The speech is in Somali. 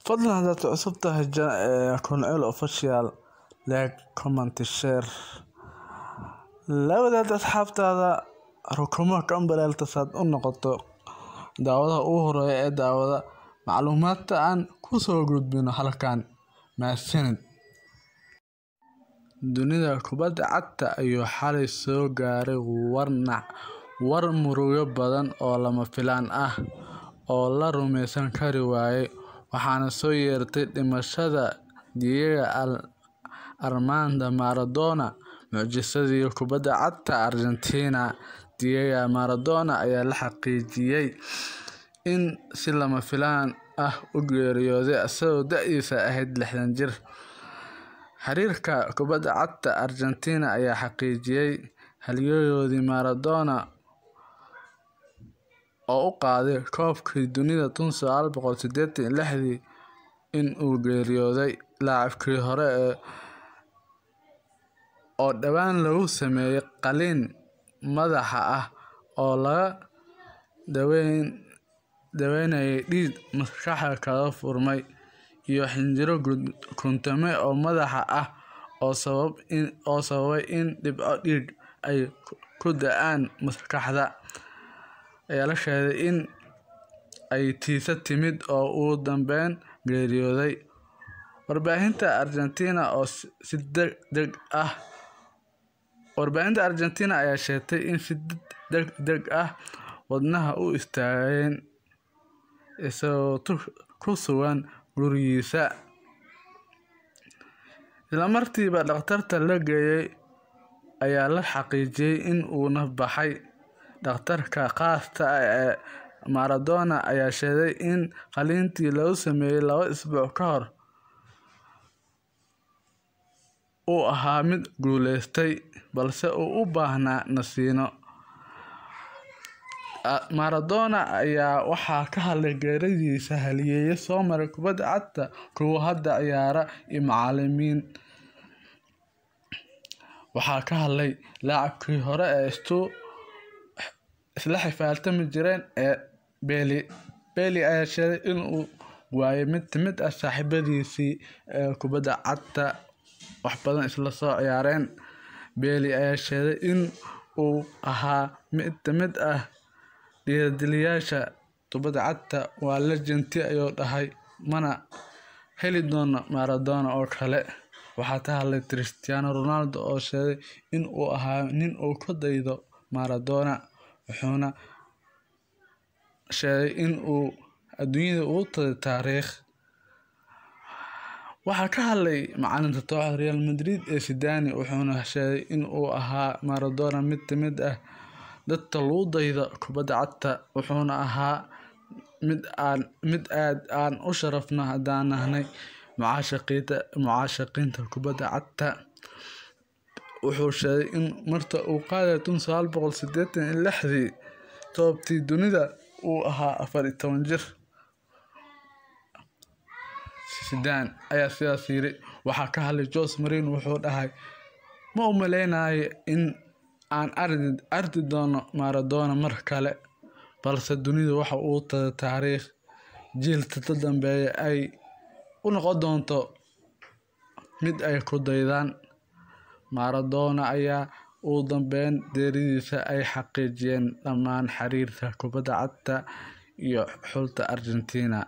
Fadlan hadaad ku cusub tahay Kunceel Official, like, comment, share. La wadaag asxaabtaada, rukumo gambaleelka si aad u noqoto daawadaha ugu horeeya ee daawada macluumaadka aan ku soo gudbino halkan. Mahadsanid. Dunida kubadda cagta ayuu xalay soo gaaray war murugo badan oo lama filaan ah oo la rumeysan kari waayay, waxaana soo yeertay dhimashada Diego Armando Maradona, mucjisadii kubadda cagta Argentina. Diego Maradona ayaa la xaqiijiyay in si lama filaan ah u geeriyooday isagoo da'diisu ahayd 60 jir. Xiriirka kubadda cagta Argentina ayaa xaqiijiyay halyeeyagoodii Maradona oo u qaaday koobkii dunida 1986 in uu geeriyooday. Laacibkii hore oo dhawaan lagu sameeyay qalliin madaxa ah oo laga daweynayay dhiig maskaxda kaga furmay iyo xinjiro guntamay oo madaxa ah oo sababay in dhibco dhiig ay ku da'aan maskaxda, ayaa la sheegay in ay tiisa timid oo ugu dambeyn geeriyooday. Warbaahinta Argentina ayaa sheegtay in si degdeg ah wadnaha u istaagay isagoo ku sugan gurigiisa. Isla markiiba dhakhtarka la geeyay ayaa la xaqiijiyay in uu naf baxay. Dhakhtarka khaaska ah ee Maradona ayaa sheegay in qalliinkii lagu sameeyay 2 isbuuc ka hor uu ahaa mid guuleystay, balse uu u baahnaa nasiino. Maradona ayaa waxaa ka hadlay geeridiisa halyeeyo soo maray kubadda cagta, kuwa hadda ciyaara iyo macallimiin. Waxaa ka hadlay laacibkii hore ee isla xifaaltami jireen ee Pele. Pele ayaa sheegay in uu waayay mid ka mid ah saaxiibadiisii ee kubadda cagta wax badan isla soo ciyaareen. Pele ayaa sheegay in uu ahaa mid ka mid ah dhiirigeliyayaasha kubadda cagta. Waa legend ayuu dhahay, mana heli doono Maradona oo kale. Waxaa ka hadlay Cristiano Ronaldo oo sheegay in uu ahaa nin uu ku daydo Maradona, wuxuuna sheegay in uu adduunyada ugu tagay taariikh. Waxaa ka hadlay macalinka kooxda Real Madrid ee Zidane, wuxuuna sheegay in uu ahaa Maradona mid ka mid ah dadka lagu daydo kubadda cagta, wuxuuna ahaa mid aad aan u sharafno haddaan nahnay mucaashaqiinta kubadda cagta. Wuxuu sheegay in marka uu qaaday 1986 koobkii dunida uu ahaa 14 jir. Zidane ayaa sidaas yiri. Waxaa ka hadlay Jose Mourinho, wuxuu dhahay ma u maleynayo in aan arki doono Maradona mar kale, balse dunida waxa uu tagay taariikh jiilka ka dambeeya ay u noqon doonto mid ay ku daydaan. Maradona ayaa ugu dambeyn geeridiisa ay xaqiijiyeen dhammaan xiriirka kubadda cagta iyo xulka Argentina.